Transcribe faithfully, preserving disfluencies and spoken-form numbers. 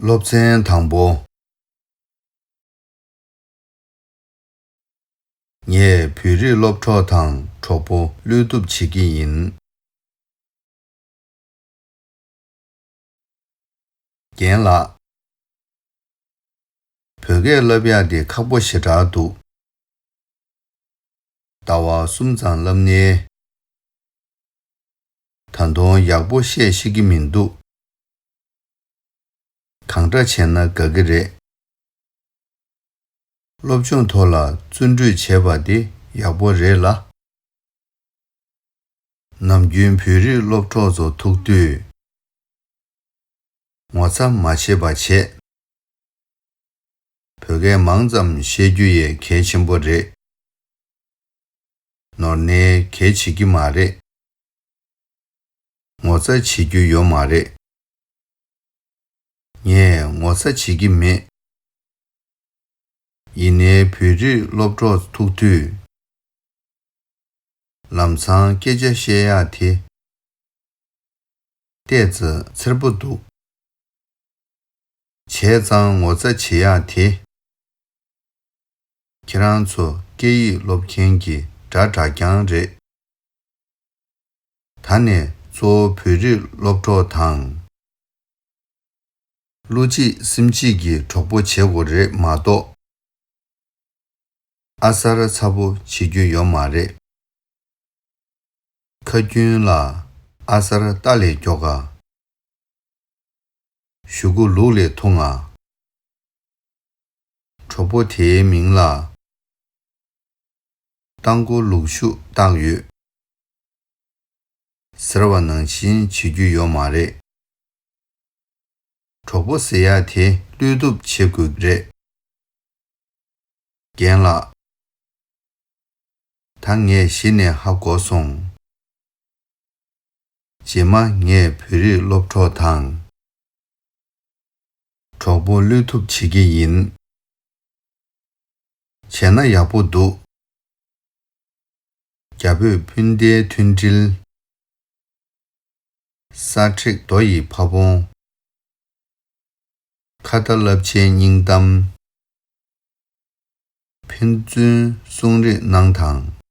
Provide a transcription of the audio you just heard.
སློབ་ཚན་དང་པོ། ངས་བོད་རིགས་སློབ་གྲོགས་དང་གྲོགས་པོ་བློས་གཏུབ་བྱེད་ཀྱི་ཡིན། རྒན་ལགས། བོད་སྐད་བསླབ་ཡག་དེ་ཁག་པོ་ཞེ་དྲག་འདུག། ཟླ་བ་གསུམ་ཙམ་བསླབ་ནའི། ད་དུང་ཡག་པོ་བཤད་ཤེས་ཀྱི་མི་འདུག། གང་འདྲ་བྱས་ན་དགའ་གི་རེད། སློབ་སྦྱོང་ཐོག་ལ་བརྩོན་འགྲུས་བྱས་པ་དེ་ཡག་པོ་རེད་ལ། ནམ་རྒྱུན་བོད་རིགས་སློབ་གྲོགས་ཚོ་ཐུག་དུས། ངོ་ཚ་མ་བྱེད་པ་བྱས། བོད་སྐད་མང་ཙམ་བཤད་རྒྱུ་ཡས་གལ་ཆེན་པོ་རེད། ནོར་ནའི་གལ་བྱེད་ཀྱི་མ་རེད། ངོ་ཚ་བྱེད་རྒྱུ་ཡོད་མ་རེད། ངས་ངོ་ཚ་བྱེད་ཀྱི་མེད། ཡིན་ནའི་བོད་རིགས་སློབ་གྲོགས་ཐུག་དུས། ལམ་སང་སྐད་ཆ་བཤད་ཡག་དེ། ཏོག་ཙམ་འཚེར་པོ་འདུག། བྱས་ཙང་ངོ་ཚ་བྱེད་ཡག་དེ། ཁྱེད་རང་ཚོ་སྐད་ཡིག་སློབ་མཁན་གྱི་དགྲ་འདྲ་རྐྱང་རེད། ད་ནས་གཙོ་བོ་བོད་རིགས་སློབ་གྲོགས་དང་། བློ་གཅིག་སེམས་གཅིག་གི་གྲོགས་པོ་བྱེད་དགོས་རེད་མ་གཏོགས། ཨ་གསར་ཚ་པོ་བྱེད་རྒྱུ་ཡོད་མ་རེད། ཁ་རྒྱུན་ལ་ཨ་གསར་རྟ་ལས་མགྱོགས་ག། གཞུ་གུ་ལུག་ལས་ཐུང་ང་། གྲོགས་པོ་དེའི་མིང་ལ། རྟ་མགོ་ལུག་གཞུ་བཏགས་ཡོད། ཟེར་བ་ནང་བཞིན་བྱེད་རྒྱུ་ཡོད་མ་རེད། གྲོགས་པོ་ཟེར་ཡག་དེ་བློས་གཏུབ་བྱེད་དགོས་རེད། རྒན་ལགས། ད་ངས་གཞི་ནས་ཧ་གོ་སོང་། རྗེས་མ་ངས་བོད་རིགས་སློབ་གྲོགས་དང་། གྲོགས་པོ་བློས་གཏུབ་བྱེད་ཀྱི་ཡིན། བྱས་ན་ཡག་པོ་འདུག། རྒྱ་བོད་སྤུན་ཟླའི་མཐུན་སྒྲིལ། གསེར་ཁྲི་རྡོ་ཡི་ཕ་བོང་། ཁ་བརྡ་རླབས་ཆེན་སྙིང་གཏམ། ཕན་ཚུན་གསུང་རེས་གནང་དང་།